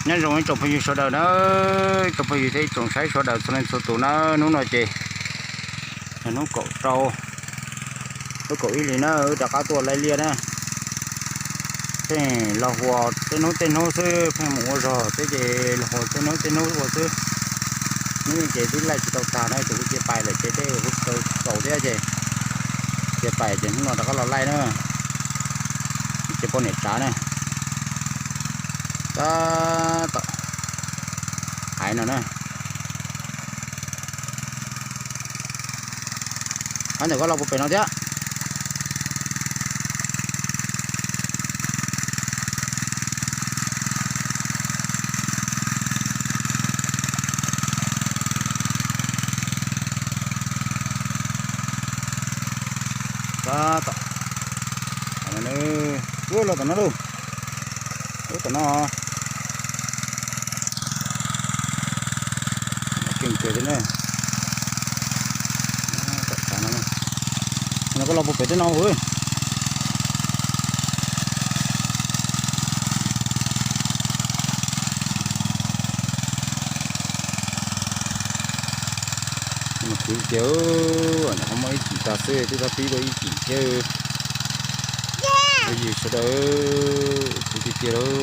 Nyob zoo ib tsoom phooj ywg sawv daws na, ib tsoom phooj ywg thiab ib tsoom saib sawv daws txhua leej txhua tus na, hnub no ces yog hnub kaum rau, hnub kaum ib hlis na, wb rov qab tuaj laij liaj na. Pheej los huas tej hnub tej hnub xwb, pheej mus ua zog xwb ces los huas tej hnub tej hnub ua xwb. Hnub no ces twb laij tsis tau tag na, ces kuv cia pais lawm ces tej kuv kaw tsis tau thiab ces cia pais ces hnub no rov qab los laij na. Ces poj niam tsav na, tab tom hais no na. Hov ntawm koj los puas pem no thiab? Tab tom, ua los tom no lauj, ua tom no. Keej kawg li na. Tom tshav no, no koj los puag pem tej no. Mas khwv tiag, nws qhov muaj ib cim tag xwb twb tau pib dua ib cim thiab. Phooj ywg sawv daws, khwv tiag tiag lauj.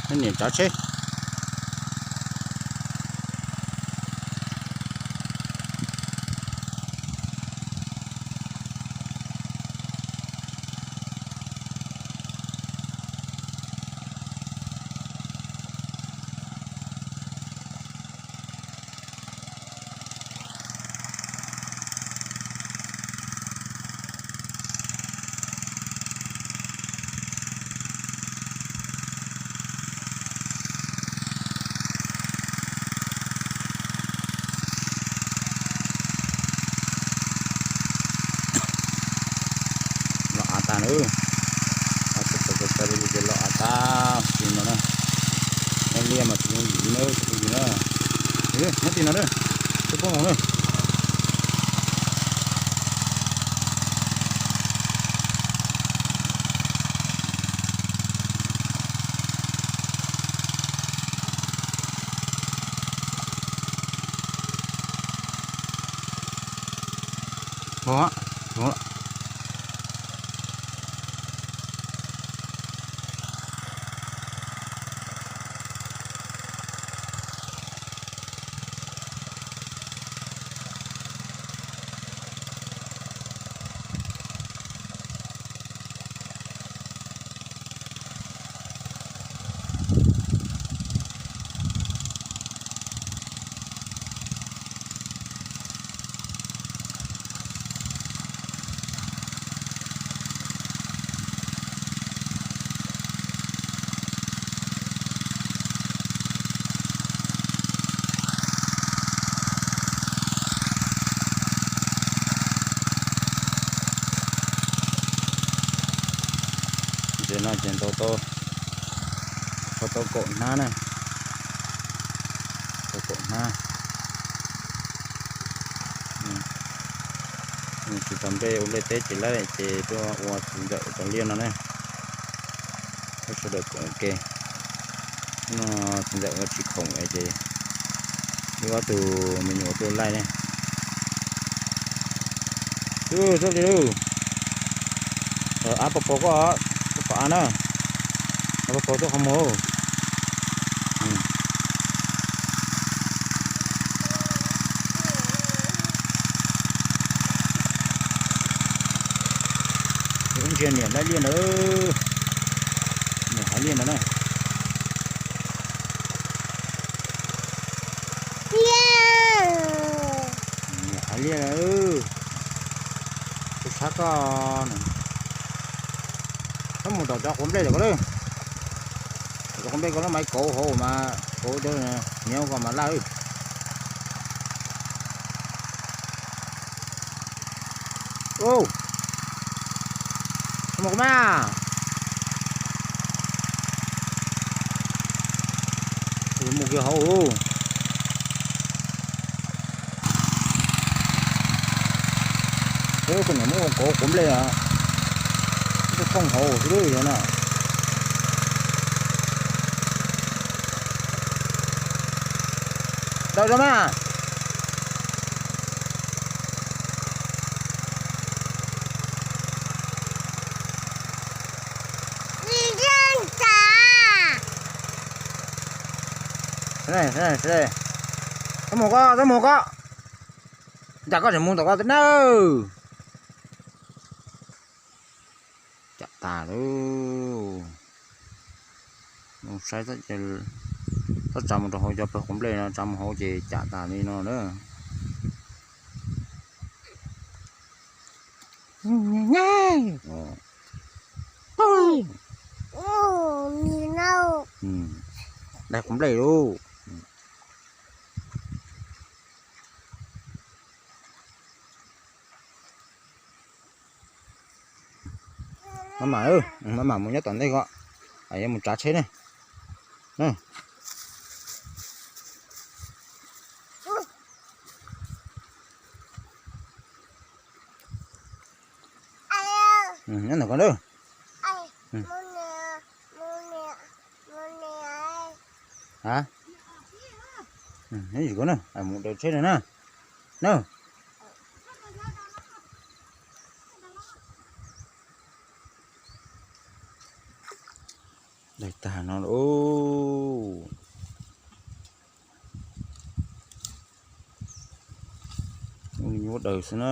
Neb niam tsav tsheb. Los av tag na, los av tag li no na. Liaj mas tsis yooj yim na, tsis yooj yim na. Nyob tim no na, twb poob los na. Ntses no ces ntau tau, tau kaum hnab na, tau kaum hnab. Tsis tau nplej ua nplej teb ces lawv ces tuaj ua txiv ntxawm cov liaj no na. Sawv daws koom ua ke. Hnub no txiv ntxawm tsis khoom ces wb ob tug me nyuam tuaj laij ne. Txhob li, av pog pog koj, koj pom av na, av pog pog tuaj qhov muag. Ntsia niam laij liaj ntawd, niam haiv liaj ntawd na. Niam haiv liaj, kuv sab koj, koj mus tom cov quav nplej tom ko lawm, cov quav nplej ko lawm mas kauv hauv mas kauv cov hniav ko mas laj. Mus ko mas, mus kiag hauv. Koj niam muab ua kauv quav nplej os. Thooj hauv xwb lub yog na. Daws rau mas. Txhob mus koj, txhob mus koj. Cas koj tseem mus tom koj tib nawb. Cam tas lauj. Mus saib, txhob tsa mus rau hauv cov pawg quav nplej no, tsa mus hauv ces cam tas li no na. Daig quav nplej lauj. Maj mam, maj mam mus nyob tom ntej ko, yuav mus tsav tsheb ne. Nyob ntawm ko na. A, nyob ntawm ko na, mus daws tsheb no na. Na. Daig tag no lauj. Nyuaj daws xwb na.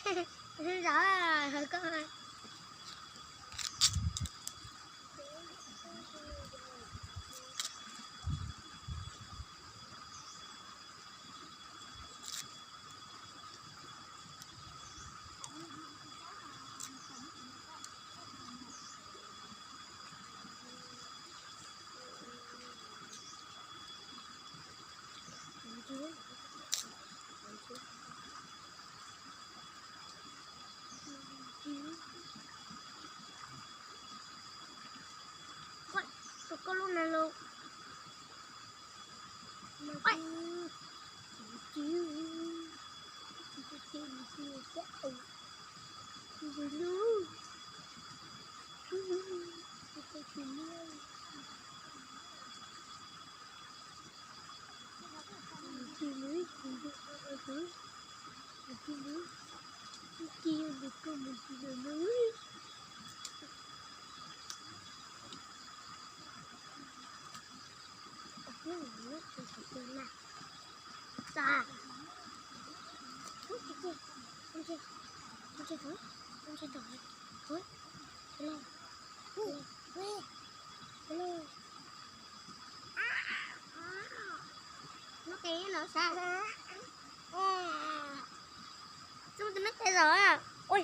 Zov koj. Koj lub na los. Muab tes no sav. Xub tus neb tes zom. Ui.